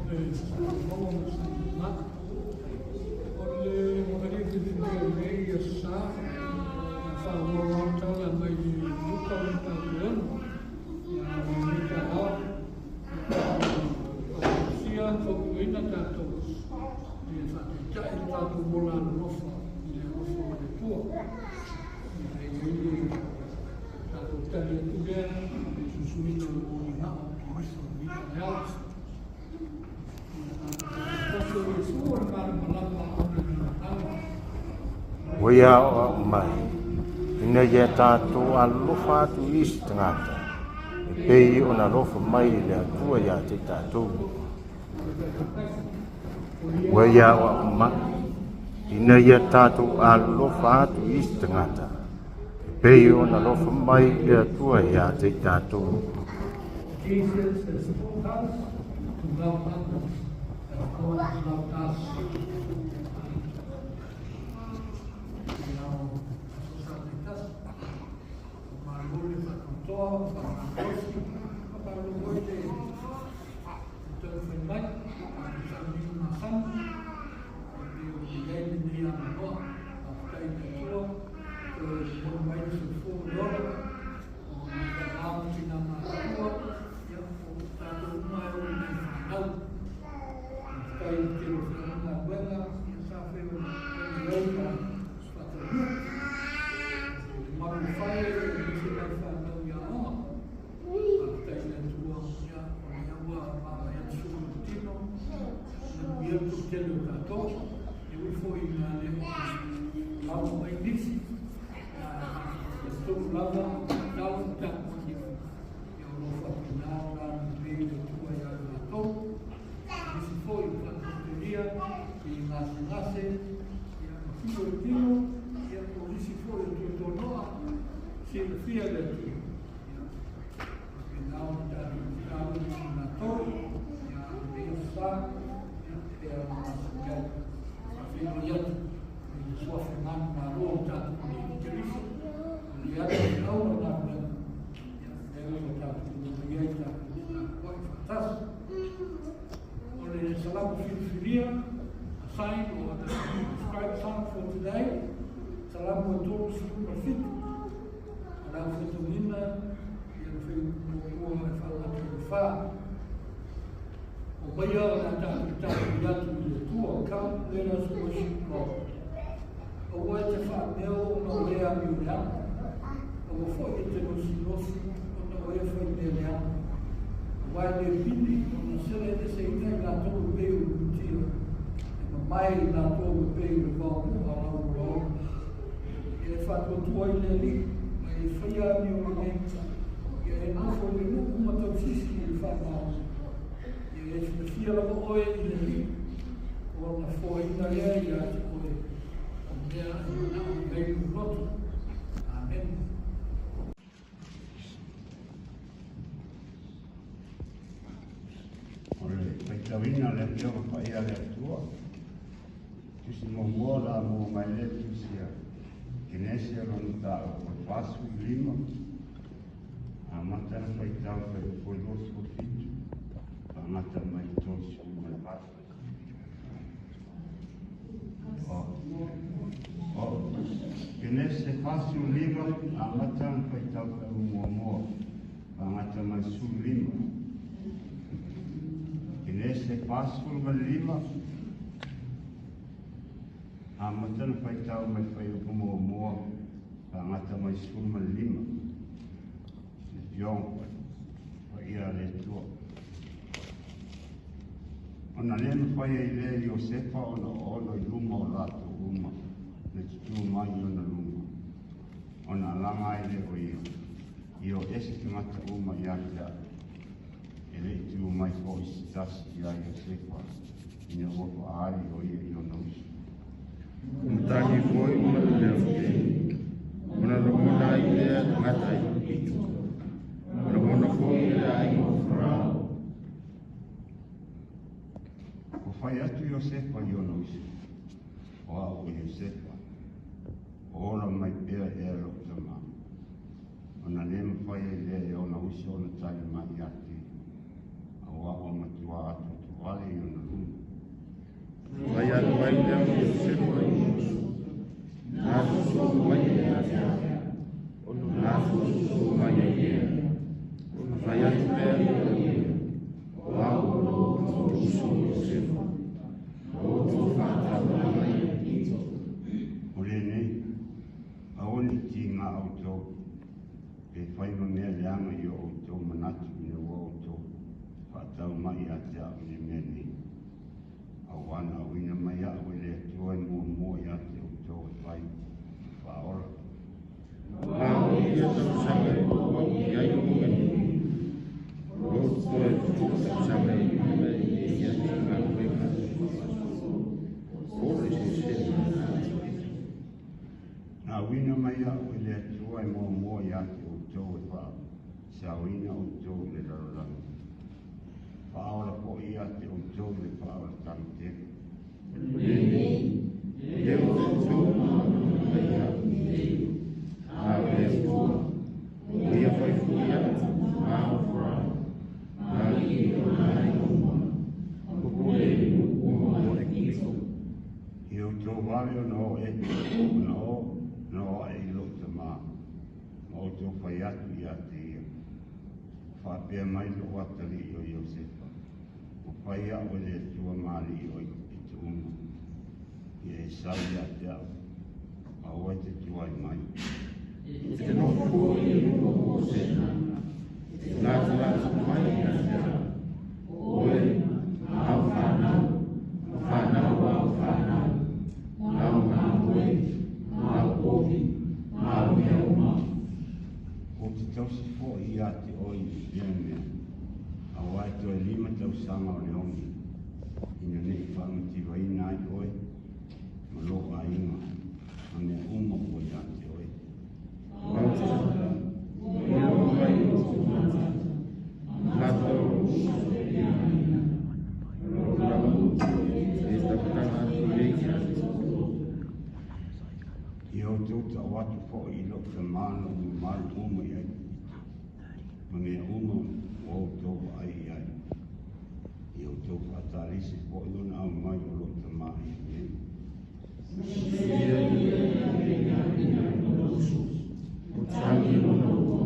le maua ma se ma. O le magalia filifilia i lenei aso sa, a faaauau lava tala mai le Luka o le mataupu e ono. Ia, o lenei taeao, ia, faautagia ma fautuaina tatou e faataitai le tatou ola alolofa i le alofa o le Atua. Ia, e i ai le tatou tali atu lea i le susuina o le moliga o Keriso i lenei taeao. Ua ia aoao mai, ina ia tatou alolofa atu i isi tagata, e pei ona alofa mai le Atua ia te i tatou. Ua ia aoao mai, ina ia tatou alolofa atu i isi tagata, e pei ona alofa mai le Atua ia te i tatou. Jesus has taught us to love others as God has loved us. I ao aso sa taitasi, o malo le faatoatoa, faamalosi, faamalo foi le taumafai mai, tatou sauniga masani, e pei ona i ai lenei avanoa. Faafetai i le Atua, toe momoli mai le soifua ma le ola, o nai tama ma tina matutua, ia, o tatou uma e oo i nai fanau. Faafetai i le tele o feagaigaluega, ia sa fai ona i ai ma faataunuu. Le malu o fale, aemaise nai fanau i aoga. Faafetai i le Atua, ia, o lea ua vaavaai atu sulu i le tino, manuia le toatele o tatou. E ui foi ina le o lava mai nisi, ae talitonu lava, tatalo ma tapuai ifo, ia o lo o faapena ona agalelei le Atua ia i latou. Nisi foi o faatautalia i gasegase, ia ma fiu o le tino, ia o nisi foi o tuatuanoa, silafia e le Atua. Ia faapena ona tatou tatalo i latou, ia lenei aso sa, ia pea ona masani ai. Faafeiloai atu i le suafa manumalo o tatou Alii Keriso, o le atu i le au o le galuega, ia lea ua tatou omai ai tatou te tapuai faatasi. O le Salamo filifilia, a sign or the prescribed psalm for today, Salamo e 37. O le a faitauina ia le fuaiupu muamua e faagata i le fa. O maia o le a tatou tapuai atu i le Atua, come let us worship God. Aua e te faameo ona o e amio leaga, aua foi e te nosinosi ona o e fai mea leaga. Aua e le pili ona seleeseina i latou e pei o le mutia, e mamae i latou e pei o le vaomu'a lauolaola. Ia e faatuatua i le Alii, ma e faia amio lelei, ia e nofo i le nuu ma tausisi i le faamaoni. Ia e silafia lava oe i le Alii, ona foaina lea ia te oe o mea e manao i ai lou loto. Amene. O le faitauina o le Afioga Paia a le Atua, Tusi muamua o le a maua mai lea tusi a Kenese o lona mataupu e 45, amata ona faitau fuaiupu e 27, faagata mai i le 38. O Kenese 45, amata ona faitau fuaiupu muamua, faagata mai i le 15. Kenese 45, amata ona faitau mai fuaiupu muamua, faagata mai 15. Le Afioga Paia a le Atua. Ona le mafai ai lea e Iosefa ona oono i luma o latou uma le tutū mai i ona luma, ona alaga ai lea o ia, i o ese tagata uma ia te a'u, e le i tu mai foi se tasi iā Iosefa ina ua faaali o ia i lona uso. Matagi foi ma le leo kei. Ona lagona ai lea tagata Aikupito. Ua lagona foi e le aiga o Farao. Ua fai atu Iosefa i ona uso, O a'u o Iosefa, o ola mai pea ea lo'u tamā. Ona le mafai ai lea e ona uso ona tali mai ia te ia, auā ua matuā atuatuale i ona. Ai lea o Iosefa i lou uso, na soso mai ai ia te au, ona latou soso mai ai lea, ona fai atu lea o ia, o au o lo outou uso o Iosefa, ua outou faatauina mai i Epito. O lenei, aua ne i tiga outou, pe fai ma mea leaga i o outou manatu ina ua outou faatau mai ia te au i le mea nei. Auā na auina mai au e le Atua e muamua ia te outou e fai ma faaola. Na o ia tausaga e tumau i ai lou aganuu, o lou toe fitu tausaga e lima e i ai se galuega a le faagasolo po o le eseesega a le Na auina mai au e le Atua e muamua ia te outou e faasaoina outou i le lalolagi, faaola foi ia te outou i le faaolataga tele. O lenei, e le o outou na auina mai au i inei, a o le Atua, ua ia fai foi au tama o Farao, ma alii o ona aiga uma, ma pule i nuu uma o Epito. Ia outou vave ona o e, ona o, ona o ae i lou tamā, ma outou fai atu ia te ia. Ua faapea mai lou atalii o Iosefa, ua fai au e le Atua ma alii o Aikupito uma. Ia e sau ia te au, aua e te tuai mai. Ou te nofo foi i luga o Gosena, e te latalata mai ia te au, oe, ma au fanau, ma fanau a au fanau, ma au mamoe, ma au povi, ma au mea uma. Ou te tausi foi ia te oe i lea mea, auā e toe 5 tausaga o le ogi, ina ne i faamativaina ai oe ma lou aiga ma mea uma ua ia te oe. Mautinoa, ua iloa mai i outou tagata, ma latou o lou uso Peniamina, o lou lava utu e tautala atu ai ia te outou. Ia outou tau atu foi i lou tamā lou mamalu uma i Aikupito, ma mea uma ua outou vaai i ai. Ia outou faatalisi foi ona aumai o lou tamā i inei. Silafia ia e Peniamina lona uso, o tagi lona ua,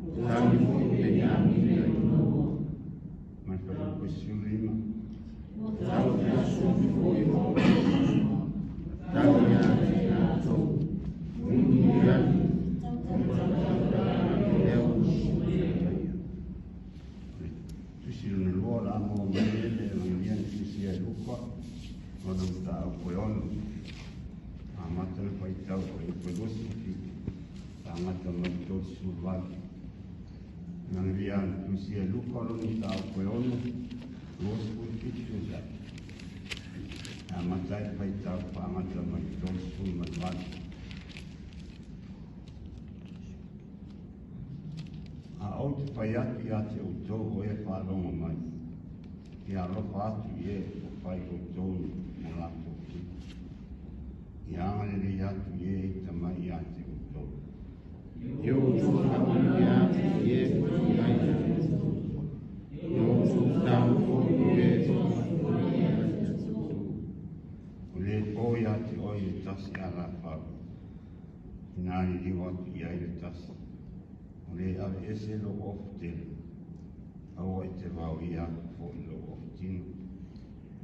o tagi foi Peniamina i lona ua. Ma le fuaiupu e 15. Tau te asuafu foi o lou uso, tau ia te latou, mulimuli atu, tautala atu lea uso. O le tusi lona lua o le a maua mai e le Evagelia na tusia e Luka, lona mataupu e 6. Amata ona faitau fuaiupu e 27, faagata mai le 38. Evagelia na tusia e Luka, lona mataupu e 6, 27, amata ai le faitau faagata mai le 38. A ou te fai atu ia te outou o e faalogo mai, ia alofa atu i e ua fai outou mo latou fili. Ia agalelei atu i e ita mai ia te outou. Ia outou faamanuia atu i e tuuina ia te outou. Ia outou tau foi i e tuuina ia te outou. O le po ia te oe le tasi alafau, ina liliu atu i ai le tasi. O le aveese lou ofu tele, aua e te vaoia atu foi lou ofu tino.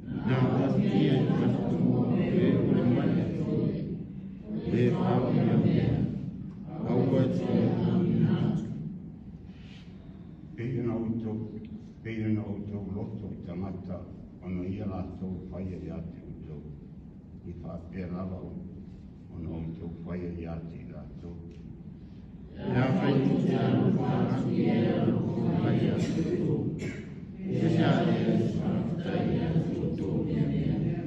Na tatia i fatutua o e o le mai a te oe, o le vaoia mea, aua e te auina atu. Pei ona outou loto i tagata ona ia latou faia ia te outou, i faapea lava ona outou faia ia te i latou. Pe afai tou te alofa atu i e alofa mai ia te outou, e se a ea se faafetai ia te outou i lea mea.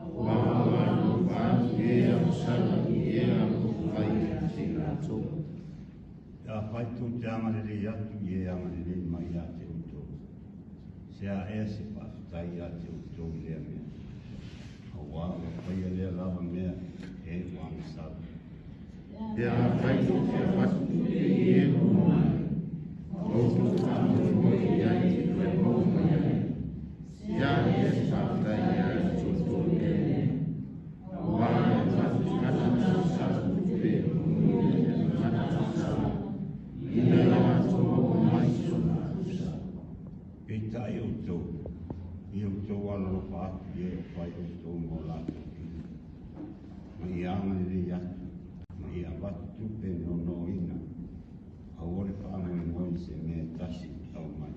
Aua ua alofa atu e agasala i e alofa mai ia te i latou. Pe afai tou te agalelei atu i e agalelei mai ia te outou, se a ea se faafetai ia te outou i lea mea. Auā ua faia lea lava mea e ua agasala. Pe afai tou te avatu tupe i e nono ai, ma outou faamoemoe i ai e toe maua mai ai, se a ea se faafetai ia te outou i lea mea. Peitai outou, ia outou alolofa atu i e o fai outou ma o latou pili, ma ia agalelei atu, ma ia avatu tupe nonoina, aua le faamoemoe i se mea e tasi e tau mai,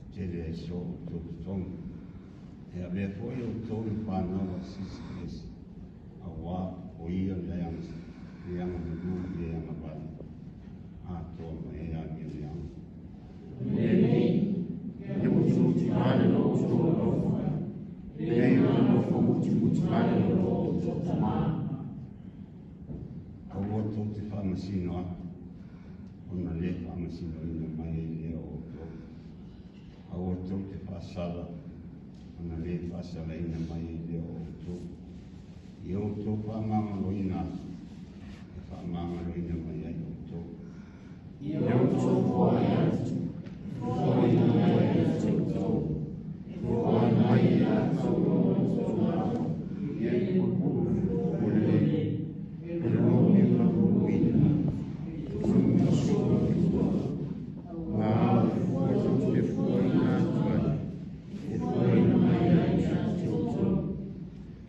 e tele ai so outou totogi. E avea foi outou ma fanau a se Silisili Ese, auā o Ia le agamalu i le agavale atoa ma e amio leaga. Lenei, ia mutimuti vale lo outou alofa, e pei ona nofo mutimuti vale lo outou Tamā. Aua tou te faamasino atu, ona le faamasinoina mai ai lea o outou. Aua tou te faasala, ona le faasalaina mai ai lea o outou. Ia outou faamagaloina atu, e faamagaloina mai ai outou. Ia outou foai atu, e foaina mai ai ia te outou. E foai mai ia te outou lava, e pulupulu lelei, e lomi ona puluina, e tuumasua i tua. Aua o le fua tou te fuaina atu ai, e fuaina mai ai ia te outou.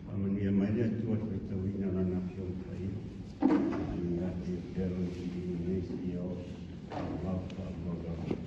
Faamanuia mai le Atua i le faitauina o Lana Afioga Paia, a ia atia pea Lona viiga nei seia oo i le vavau faavavau.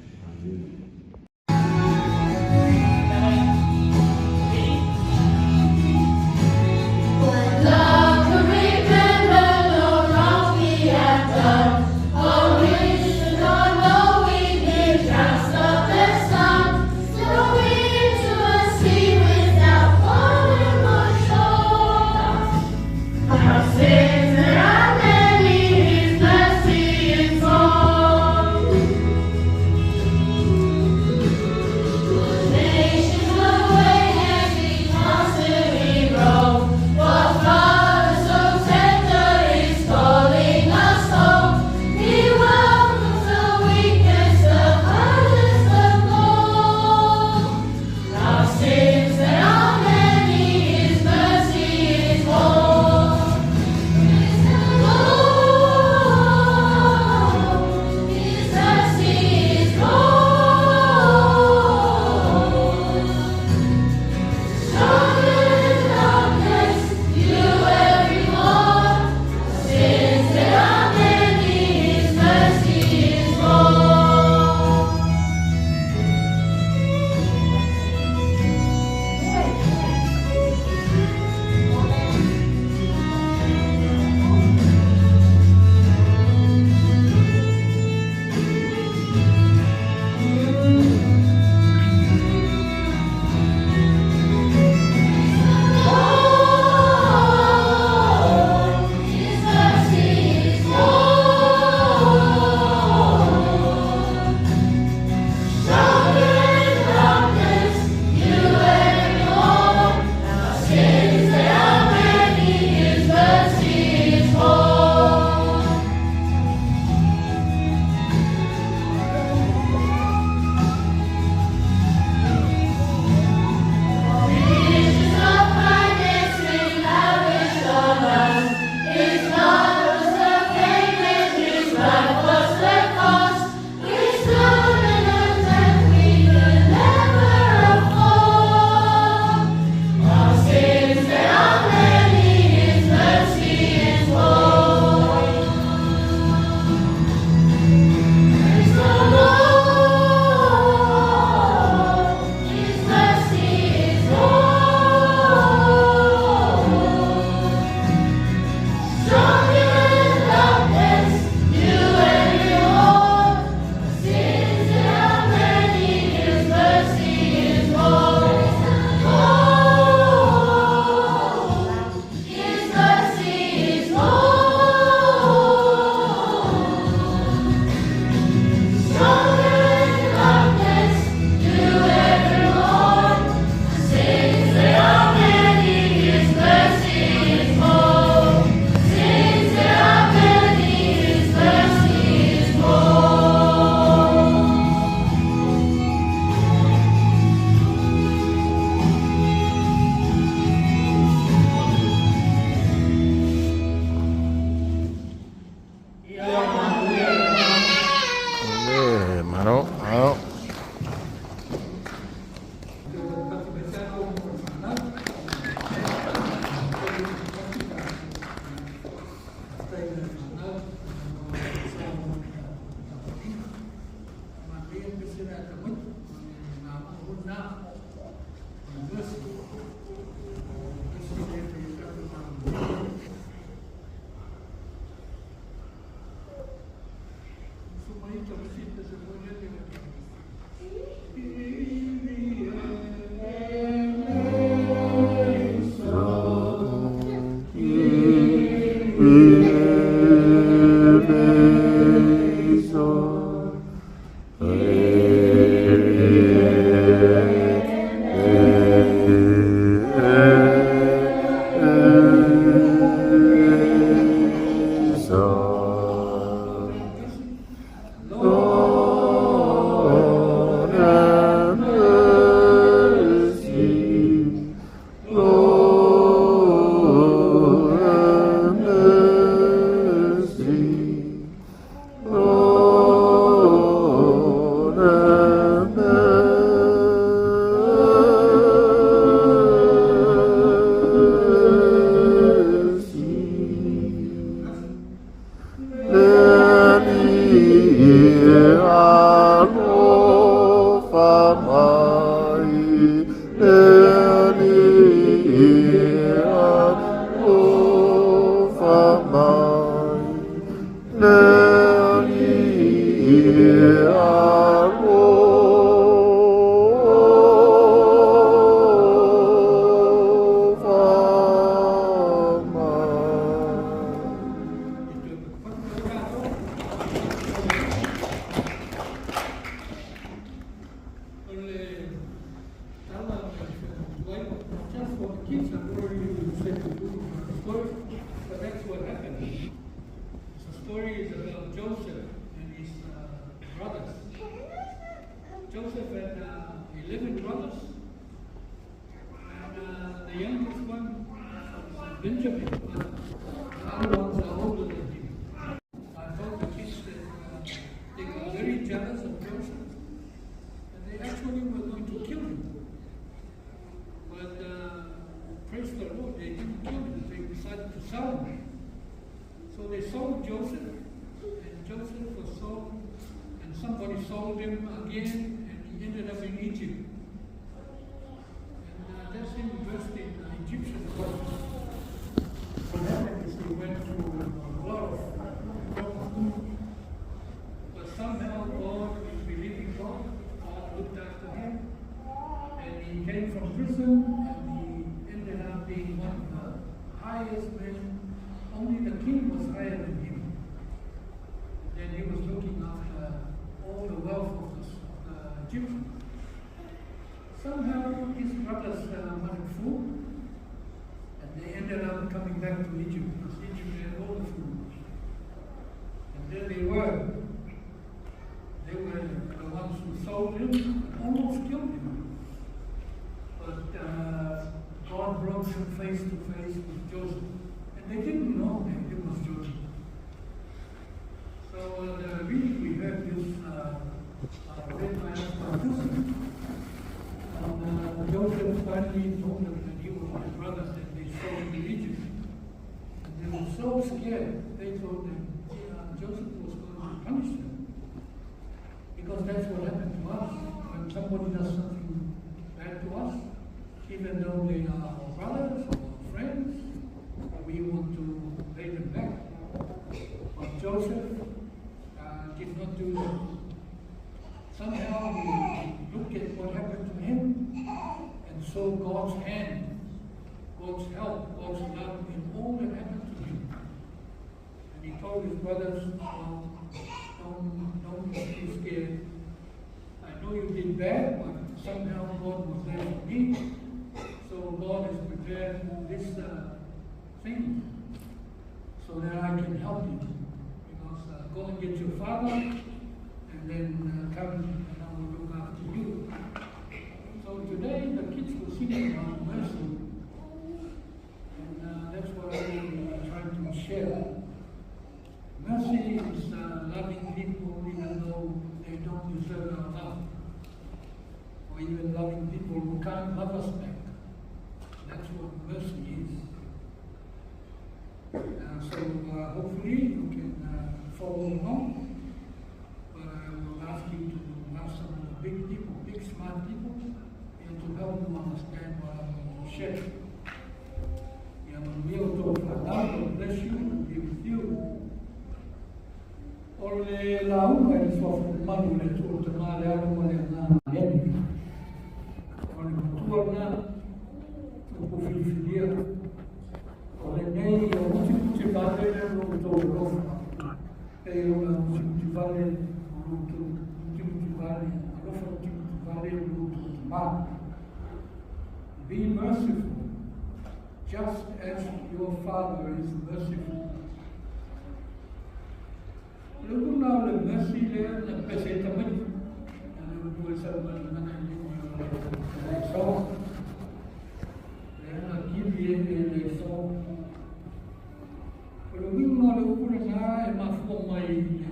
na tamaiti, o le gamoa foi lena, o le mercy. O le mercy lea e fai ai tatou galuega. Uso mai tamaiti pe se moi lele o Kyrie eleison, Kyrie eleison, eleison. Lord, Lord have mercy. Lord have mercy. Lord have mercy. Le alofa mai, le alofa mai, le alofa mai. O le tala a le Afioga Tuai, just for the kids, I'm already said to do the story, but that's what happened. The story is about Joseph and his brothers. Joseph had 11 brothers, and the youngest one was Benjamin, but the other ones are older than him. I told the kids that they got very jealous of Joseph, and they actually were going to kill him. But praise the Lord, they didn't kill him. They decided to sell him. So they sold Joseph, and Joseph was sold, and somebody sold him again, and he ended up in Egypt. And that's him dressed in Egyptian clothes. What happened is he went through a lot of problems. But somehow God, we believe in God, God looked after him. And he came from prison, and he ended up being one of the highest men. Only the king was higher than him. And then he was looking after all the wealth of the Egyptians. Somehow his brothers wanted food, and they ended up coming back to Egypt, because Egypt had all the food. And there they were. They were the ones who sold him and almost killed him. But God brought them face to face with Joseph. And they didn't know that it was Joseph. So the reading we heard this read by us by Joseph. And Joseph finally told them that he was their brothers and they sold to Egypt. And they were so scared, they thought that Joseph was going to punish them. Because that's what happened to us. When somebody does something bad to us, even though they are our brothers or our friends, we want to pay them back. But Joseph did not do that. Somehow he looked at what happened to him and saw God's hand, God's help, God's love in all that happened to him. And he told his brothers, well, don't be too scared. I know you did bad, but somehow God was there for me. So God has prepared this thing so that I can help you. Because go and get your father, and then come and I will look after you. So today the kids were singing about mercy, and that's what I will be trying to share. Mercy is loving people even though they don't deserve our love, or even loving people who can't love us back. That's what mercy is. So hopefully you can follow along, but I will ask you to ask some of the big people, big smart people, and to help you understand what I'm going to share. Ia manuia outou fanau, God bless you and be with you. O le lauga i le suafa mamalu o le Atua o le Tama, le Alo ma le Agaga Amene. O le matua lena ua ou filifilia. O lenei ia mutimuti vale le lo outou alofa. Pei ona mutimuti vale o lo outou mutimuti vale, alofa mutimuti vale o lo outou Tama. Be merciful, just as your Father is merciful. O le upu lena o le mercy lea na pese ai tamaiti. Na le upu e sau mai lana i lima o le so. Lea na kivi e e le so. O le uiga o le upu lena e mafua mai i le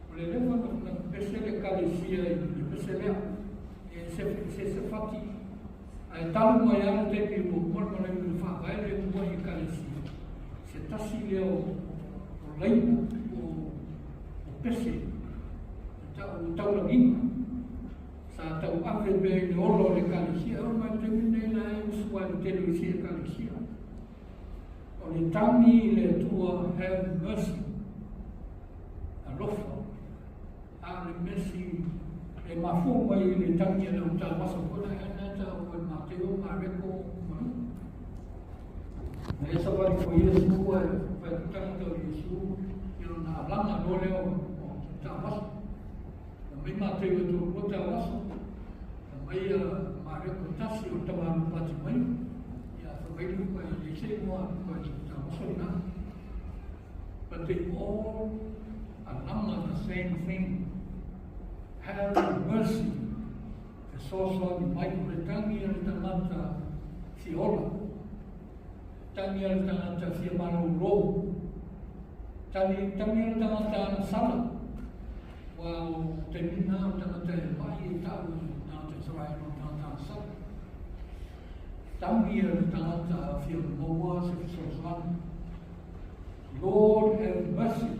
o le leva na pese le kalesia i le pese lea. E se se se fati ae talu mai lava le taimi ua uma le malae le faavae le mua i ekalesia. Se tasi lea o o laina o o pese o taulagiga sa tauave pea i le ola o le ekalesia. E oo mai i le taimi lenei la e usu ai le tele o isi ekalesia. O le tagi i le Atua, have mercy, alofa, a o le mercy e mafua mai i le tagi a le au tauaso foi la e na taua e Mateo, Mareko ma Luka. Na ia savali foi Iesu ae fai atu tagata o Iesu i lona alaga loa lea o tauaso. Na mai Mateo e toalua tauaso, na mai a Mareko e tasi o le tama Batimaio, ia fai mai Luka e leai se igoa a Luka i le tauaso lena. But they all alaga the same thing. Have mercy. Fesoasoani mai o le tagi a le tagata fia ola, tagi a le tagata fia malōlō, tagi, tagi a le tagata agasala. Ua o taimi lena o tagata e maʻi e taʻu e tagata Isaraelu o tagata agasala. Tagi a le tagata fia maua se fesoasoani. Lord have mercy.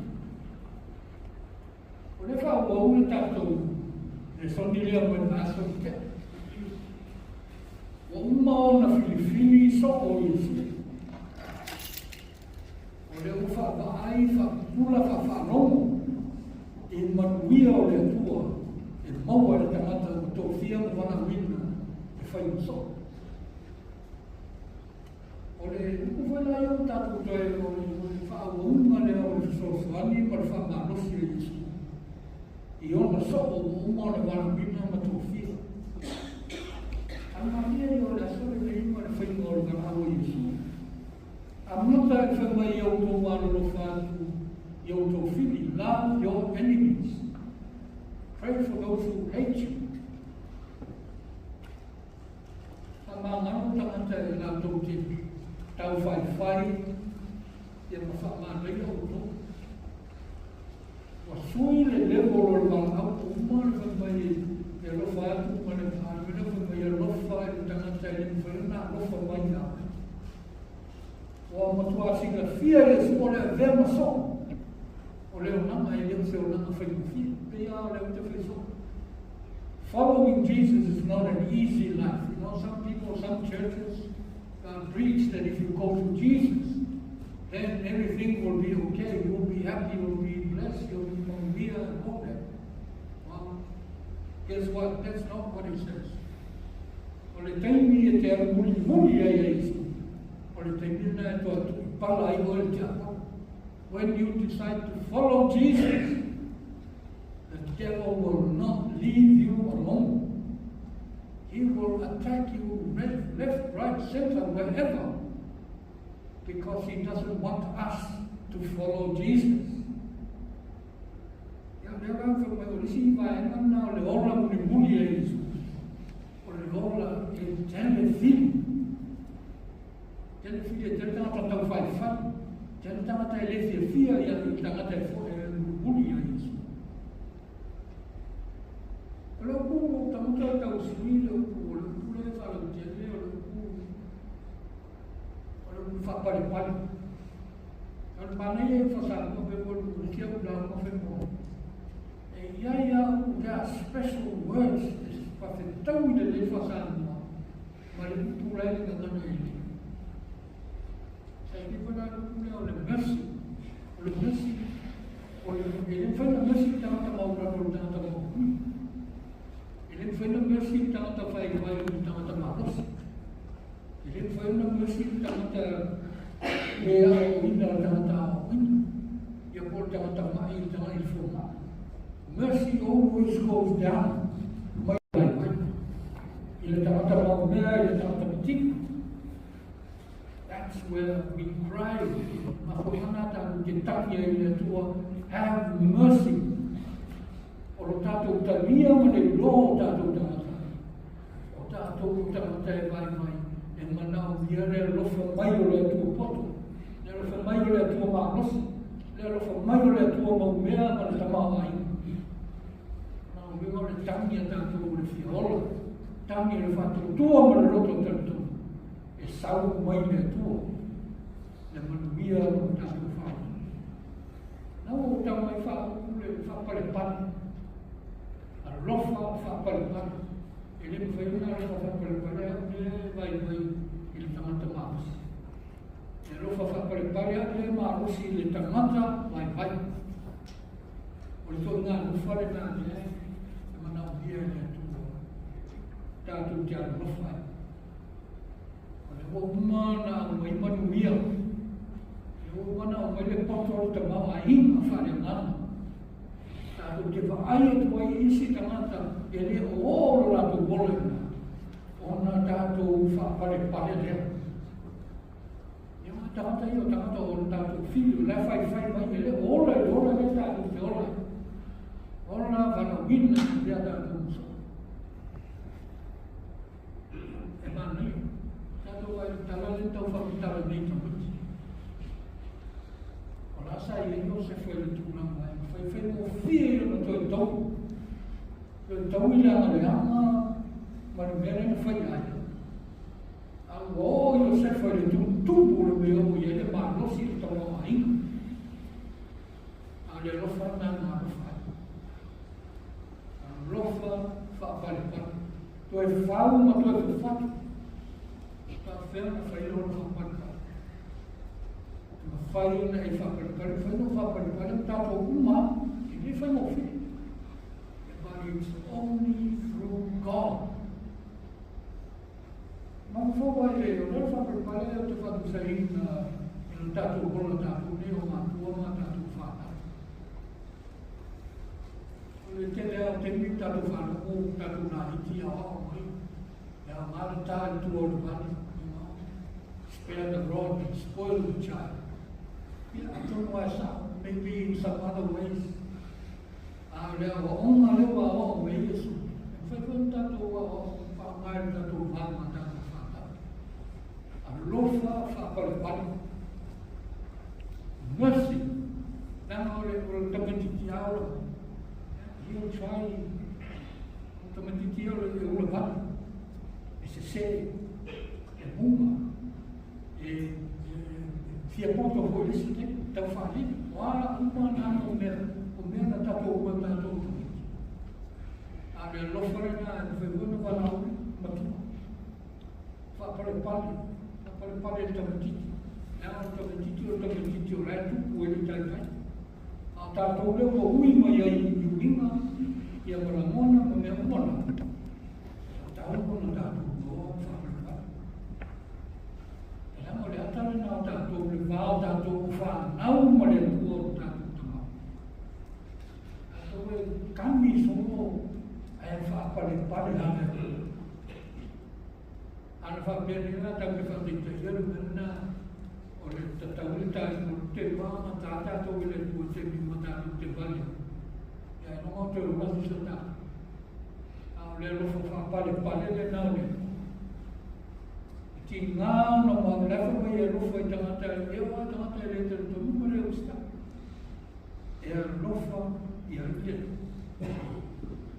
O lea e faaauau le tatou lesoni lea mai le vaiaso ua tea. Ua uma ona filifili soo o Iesu. O lea ua faavaai, faapupula, faafaalogo i manuia o le Atua e maua e le tagata ua tofia ma valaauina e fai ma soo. O le upu foi la ia ua tatou toe, o le faaauauga lea o le fesoasoani ma le faamalosi a Iesu i ona soo ua uma ona valaauina ma tofia. A le malie ia o le aso lenei ma le faiga o le valaau a Iesu. Amata e fai mai ia outou alolofa atu i outou fili, love your enemies. Pray for those who hate you. Faamagalo tagata e latou te taufaifai ia ma faamanaia outou. Ua sui le level o le valaau ua uma ona fai mai e alofa atu ma le a le mea lea fai mai e alofa i le tagata e le mafai ona alofa mai ia oe. Ua matua silafia Iesu o le avea ma soo o le olaga e le o se olaga faigofie. Pei lava o le uta fai soo. Following Jesus is not an easy life. You know, some people, some churches preach that if you go to Jesus, then everything will be okay. You'll be happy, you'll be blessed, you'll be manuia and all that. Well, guess what? That's not what he says. O le taimi e te alu mulimuli ai a Iesu, o le taimi lena e toa tuipala ai oe le tiakono. When you decide to follow Jesus, the devil will not leave you alone. He will attack you left, left, right, center, wherever, because he doesn't want us to follow Jesus. Ia, lea la fai mai o le isi vaega lena o le ola mulimuli a Iesu, o le ola e tele fili. Tele fili e tele tagata taufaifai, tele tagata e le fiafia ia i tagata e e mulimuli ia Iesu. O le upu ua tagata e tausui le upu, o le upu lea e faalautele, o le upu o le upu faapalepale. O le manaia ia o Samoa pe ua le isi au lauga fai mo E i ai lava upu, there are special words e faafetaui lelei faa-Samoa ma le upu la e i le gagana e le. Sa i ai foi la le upu lea o le mercy. O le mercy, o le, e le mafai ona mercy le tagata maualalo i le tagata maualuluga. E le mafai ona mercy le tagata vaivai i le tagata malosi. E le mafai ona mercy le tagata le aoaoina i le tagata aoaoina. Ia po o le tagata ma'i i le tagata i le fomai. Mercy always goes down mai vaivai i le tagata maumea i le tagata matino. That's where we cry. Mafuaga na tatou te taki ai i le Atua, have mercy. O lo tatou talia ma le iloa o tatou tagata. O tatou o tagata e vaivai, e manaomia le alofa mai o le Atua poto, le alofa mai o le Atua malosi, le alofa mai o le Atua maumea ma le tamaoaiga. Na o uiga o le tagi a tatou o le fia ola, tagi o le faatuatua ma le loto talitonu, e sau mai le Atua, le manuia o lo tatou whānau. Na ua ou tau mai whaaupu le whaapalepale, alofa whaapalepale. E le mawhai ona alofa whaapalepale au le vaivai i le tagata malosi. E alofa whaapalepale au le malosi i le tagata vaivai. O le toʻiga alofa lenā lea e manaomia e le Atua tatou te alolofa ai. O lea ua uma ona aumai manuia, o lea ua uma ona aumai le poto o le tamaoaiga faaleagaga. Tatou te vaai atu ai i isi tagata e le o oo lo latou ola i ina, ona tatou faapalepale lea. Ia o tagata ia o tagata o le tatou fili, o la e faifai mai, e le o ola i le ola lea tatou te ola ai. Ola valaauina lea tatou muso. E manaia. Tatou vai tala le tau whakatala nei tamaiti. O la sa i ai Iosefa i le tulaga e whaiwhaingofie i lona toe tau. Toe tau i le aga leaga ma le mea lea na fai ai. A ua oo Iosefa i le tumutumu o le mea o i ai le malosi i le tamaoaiga. A o le alofa lena na alofa ai. Alofa faapalepale. Toe fau ma toe fafatu. Faafefea ona fai lona faapalepale? E mafai ona e faapalepale, mafai ona faapalepale ma tatou uma lava. E le faigofie. But it's only through God. Mafaufau ai le o lea faapalepale ou te faatusaina i lo tatou ola tatou nei o matua ma tatou fanau. O le tele lava o taimi ua tatou faalogo ua tatou laiti aoao mai, e aoga le ta i tua o le vale, you know, spare the rod and spoil the child. Ia, atonu lava e sao, maybe in some other ways. A o le aoaoga lea ua aoao mai ai Iesu, e mafai foi ona tatou aoao faaaoga i le tatou va ma tatou fanau. Alofa faapalepale. Mercy. Leaga o le, o le tamaitiiti lava ola mai. He'll try, o tamaitiiti o le e ula vale, e sese, e muga, e, e, e fia poto foi le isi taimi, tau faalili. O a uma nā mau mea, o mea na tatou uma tatou tamaiti. A o le alofa lena e mafai foi ona valaau matua. Faapalepale, faapalepale i le tamaitiiti. Leaga o le tamaitiiti o le tamaitiiti o la e tupu e le i taitai. A o tatou lea ua ui mai ai i uiga, ia ma lagona ma mea uma la, e tatau ona tatou iloa ona faapalepale. Leaga o le ata lena o tatou, le va o tatou o fanau ma le Atua o lo tatou Tama. Tatou e kami solo ae faapalepale lava le Atua. Ana faapea nei la tatou te faataitaia le mea lena o le tatau le tatou te va ma tā tatou i le Atua i taimi uma tatou te vale ai. Ia ailoga o toe ola se isi o tatou. A o le alofa faapalepale lena o le Atua. E tiga ona mau la e fai mai e alofa i tagata e o lava tagata e le talitonu ma le usitaia. E alofa ia i le Atua.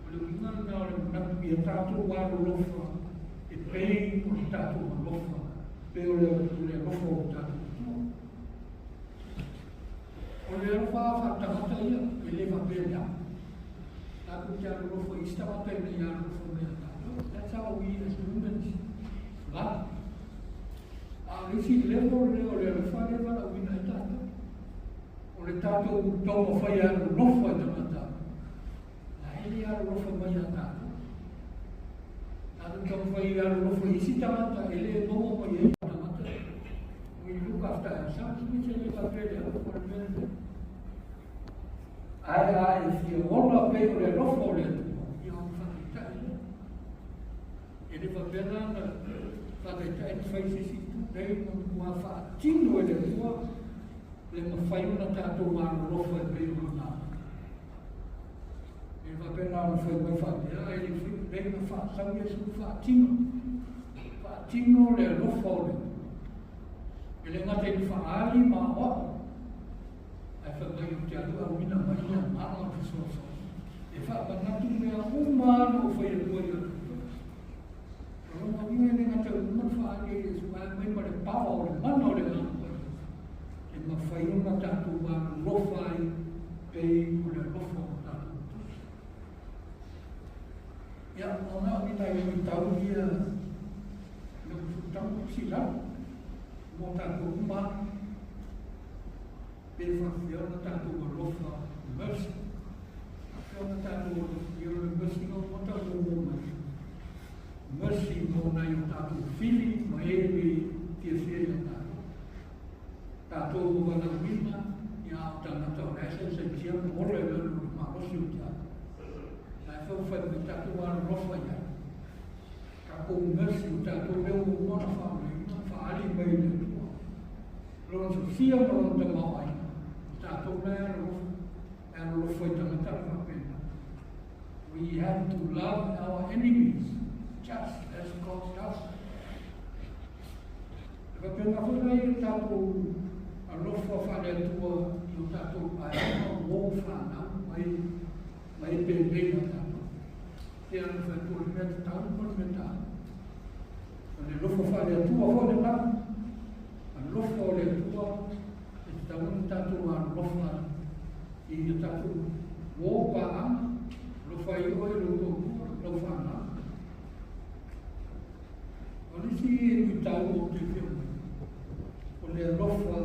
O le uiga lena o le manatu ia tatou alolofa e pei o le tatou alofa, pei o le alofa o le tatou Atua. O le alofa faatagata ia, e le faapea le amo. Tatou te alolofa i isi tagata ina ia alolofa mai ia tatou. That's how we as humans love. A o le isi level lea o le alofa lea e valaauina ai tatou. O le tatou taumafai e alolofa i tagata ae le alolofa mai ia tatou. Tatou taumafai e alolofa i isi tagata e le maua mai ai tagata. We look after ourselves, we say le faapea le alofa o le mea lenei. Ae a e fia ola pei o le alofa o le Atua, ia ona faataitai lea. E le faapea la na faataitai na fai se isi itu nei ma matua faatino e le Atua le mafai ona tatou alolofa e pei o lona alofa. E le faapea na ona fai mai faapea, ae le fai nei na faasau Iesu faatino. Faatino le alofa o le Atua. E le gata i le faaali ma aoao, Ae fai mai ou te alu auina mai le agaga o le fesoasoani e faamanatu mea uma lava na ou fai atua ia te outou. O lona uiga e le gata i uma le faaali a Iesu ae aumai ma le paoa o le mana o le Agaga Paia e mafai ona tatou alolofa ai pei o le alofa o tatou Atua. Ia, ona o ni nai luitau ia na tau si lalo mo tatou uma Pe faapefea ona tatou alofa mercy. Faapefea ona tatou alofa ia o le mercy na uma tau muamua mai. Mercy mo nai o tatou fili ma e le fiafia ia tatou. Tatou ua valaauina ia a o tagata o le a saisaitia ma ola i lalo o le malosi o te ao. Ae faufai mai tatou alolofa i ai. Tatou mercy o tatou lea ua uma ona faaoleina, faaali mai e le Atua. Lona sosia ma lona tamaoaiga, o tatou la e alolofa, e alolofa i tagata la faapena. We have to love our enemies just as God does. E faapena foi la ia tatou alofa faale-Atua i o tatou aiga, uo, fanau, mai, mai penei a tatou. Te alofa e po le mea tatau ma le mea taua. O le alofa faale-Atua foi lena. Alofa o le Atua e tatau ona tatou alolofa i o tatou uo paaga, alofa ai oe i lou toalua, lau fanau. O le isi luitau ou te fia mai, o le alofa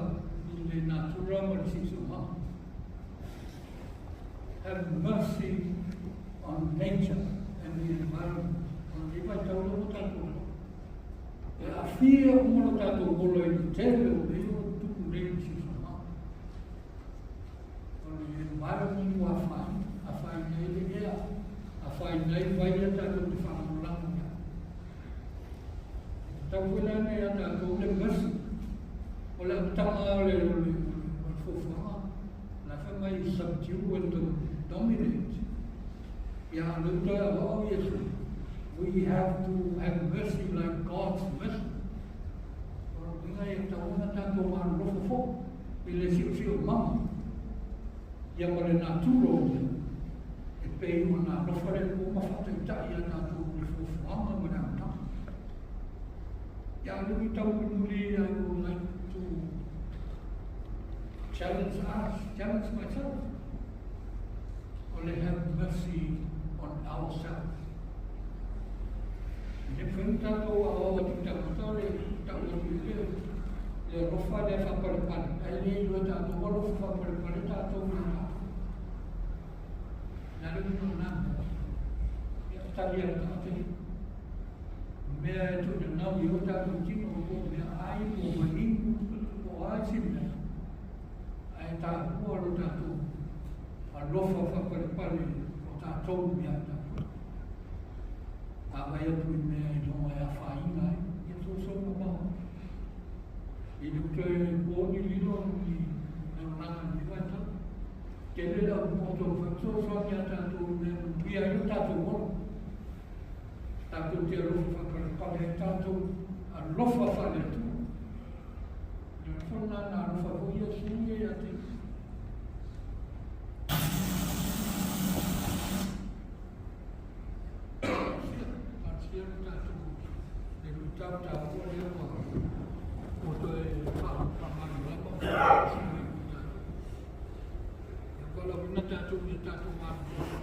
i le natura ma le siosiomaga. Have mercy on nature and the environment. O lenei vaitau lea ua tatou alofa. E aafia uma lo tatou ola i le tele o mea o tupu nei i le siosiomaga. O le environment ua afaina, afaina ai le ea, afaina ai vai ia tatou te faalagolago i ai. E tatau foi la ia tatou le mercy. O le amataga o le, o le, o le fuafuaga, la fai mai subdue and dominate. Ia lea ua toe aoao Iesu, we have to have mercy like God's mercy. O lona uiga e tatau ona tatou alolofa foi i le siosiomaga ia ma le natura o mea e pei ona alofa le Atua ma faataitai ia tatou i le fuafuaga ma le amataga. Ia le luitau mulimuli, I would like to challenge us, challenge myself. O le have mercy on ourselves. E le mafai ona tatou aoao atu i tagata o le tau atu i le le alofa lea faapalepale, ae le iloa e tatou alofa faapalepale tatou ia tatou. Le a le uiga o lena mea? Ia, tali a le tagata ia. O mea e tuunanau i o tatou tino, po o mea ai, po o manino, po o a isi mea, ae taua lo tatou alofa faapalepale o tatou ia tatou. A vaai atu i mea e iloa e afaina ai, ia soso mamao. E le o toe po ni lilo ni lalolagi i lenei vaitau. Tele le au poto o fai fesoasoani ia tatou i mea e manuia ai lo tatou ola. Tatou te alofa faapalepale ai tatou alofa faale-Atua. Le alofa lena na alofa ai foi Iesu ia ia te ia. Talosia lo tatou le luitau taua lea ua ua toe faamalamalama ma faatasi mai mo tatou. Ia valaauina tatou ia tatou malolofa.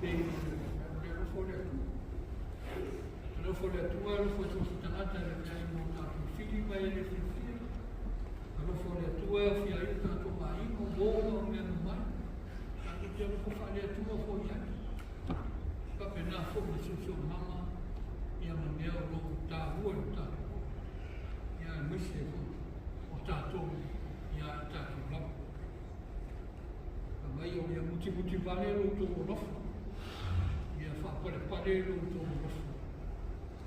pei o le alofa o le Atua. Alofa o le Atua, alofa i so o se tagata e leai mo tatou fili ma e le filifili. Alofa o le Atua e aofia ai o tatou aiga, o uo ma mea mamalu. Tatou te alofa faale-Atua foi i ai. E faapena foi le siosiomaga ia ma mea o lo o taua i lo tatou ola, ia aemaise foi o tatou ia i tatou lava. Fai mai o ia mutimuti vale lo outou alofa, ia faapalepale lo outou alofa,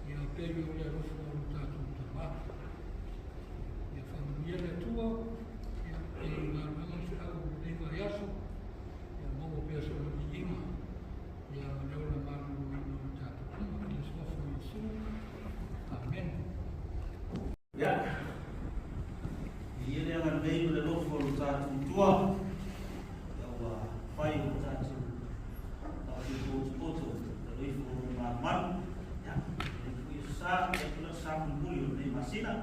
ia pei o le alofa o lo tatou Tama. Ia faamanuia le Atua ia i galuega ma feau o lenei vaiaso, ia maua pea sona viiga ia ma le ola maloloina o tatou uma. I le suafa o Iesu. Amene. Ia, viia le agalelei ma le alofa o lo tatou Atua, ia ua fai o lo tatou taofia potopoto i lalo ifo o lona malumalu. Ia, lenei foi aso sa, ia o le aso sa mulimuli o lenei masina,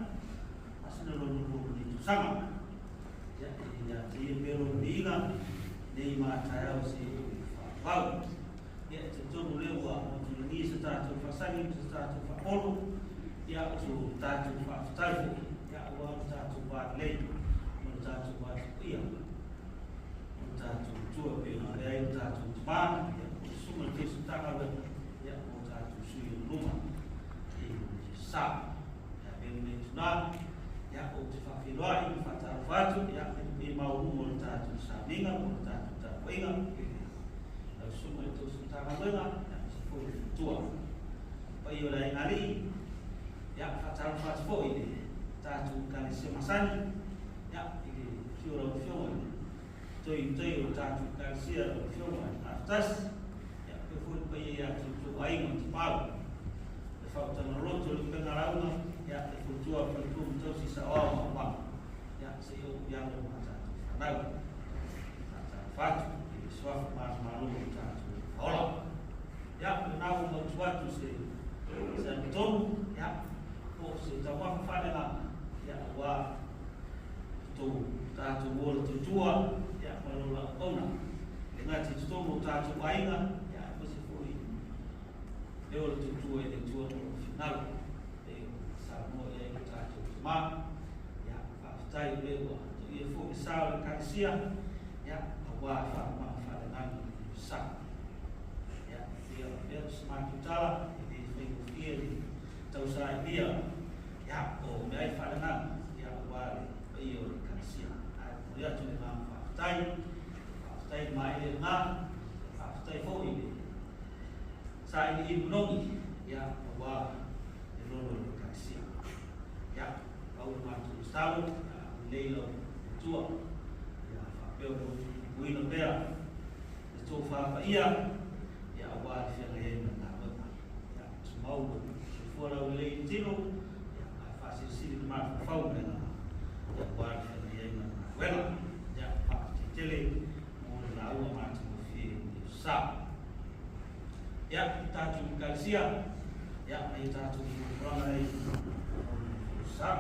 masina lona lua o lenei tausaga. Ia, e ia te ia pea lona viiga, nei ma taeao seia faavavau. Ia, e talitonu lea ua matulagia se tatou faasagi ma se tatou faapolo, ia, o so tatou faafetai foi, ia, aua lo tatou va lelei ma lo tatou va tupuia, o lo tatou Atua e pei ona avea ai lo tatou Tama, ia, o le Susuga i le Tausi Matagaluega, ia, o tatou sui o luma i le sa. Ia, avea lenei itula, ia, ou te faafeiloai ma faatalofa atu, ia, i le paia maualuga o le tatou sauniga po o le tatou tapuaiga, lau Susuga i le Tausi Matagaluega, ia, aemaise foi le faletua. Paia o le aiga alii, ia, faatalofa atu foi i le tatou Ekalesia masani, ia, i le afio o lau Afioga i le Toitoi o le tatou Ekalesia, lau Afioga i le Gafatasi, ia, faapea foi le paia ia te outou aiga o Tapaau, le faautaga loloto o le upega lauga, ia, le faletua, faletua ma tausi saoao ma auvaa, ia, seia oo i alo ma tatou fanau. Faatalofa atu i le suafa manumalo o le tatou Faaola. Ia, o lena ua mautu atu se se agatonu, ia, po o se taumafa faaleagaga, ia, aua tou tatou ola tautua, ia, ma lo la auauna. E le gata i totonu o tatou aiga, ia, aemaise foi le ola tautua i le Atua ma lona finagalo. E saunoa i ai lo tatou Tama, ia, faafetai o lea ua tuia foi le sa o le Ekalesia, ia, aua faamaha faaleagaga i le sa. Ia, pei ona faapea atu se matou tala, e le faigofie le tausailia, ia, o meaai faaleagaga, ia, aua le paia o le Ekalesia. Ae momoli atu le agaga faafetai, faafetai i le maele lena, faafetai foi i le sailiili manogi, ia, aua le lolo o le Ekalesia. Ia, pau le matou tatalo, ia aulelei lau Atua, ia faapea ona utupupuina pea le tofa paia, ia aua le feagai ai ma le galuega. Ia, tumau lou soifua laulelei i le tino, ia, ae faasilisili le mafaufau ma le agaga, ia aua le feagai ai ma le galuega. Ia, faafetai tele mo le lauga matagofie i le sa. Ia, tatou Ekalesia, ia, ma ia tatou folafolaga nei o le sa.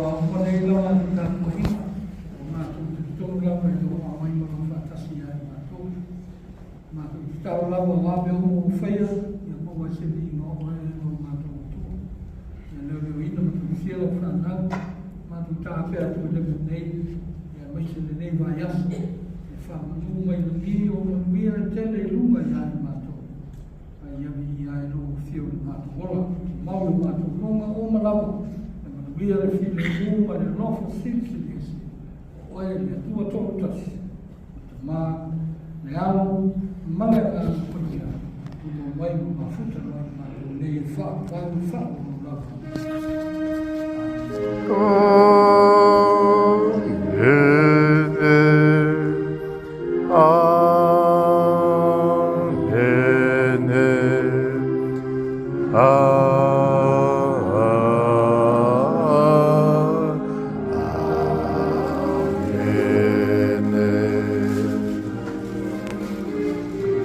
a uma nei la matou tapuaiga, ua matou talitonu lava i lou aao mai ma lou faatasi ia i matou. Matou tatalo lava o a mea uma ua faia, ia maua ai se viiga o oe e lo matou Atua. Ia leoleoina ma tausia lau fanau, matou tafea atu i le mea nei, ia aemaise lenei vaiaso, e faamanu mai lagi o manuia e tele i luga ia i matou. A ia viia ai lou afio i le matou ola, tumau le matou loga uma lava, e manuia le filemu ma le alofa silisili ese, o oe le Atua Toatasi, le Tama, le Alo, ma le Agaga Paia, ua mai ma mafuta loa i matou nei e faavavau e faavavau lava.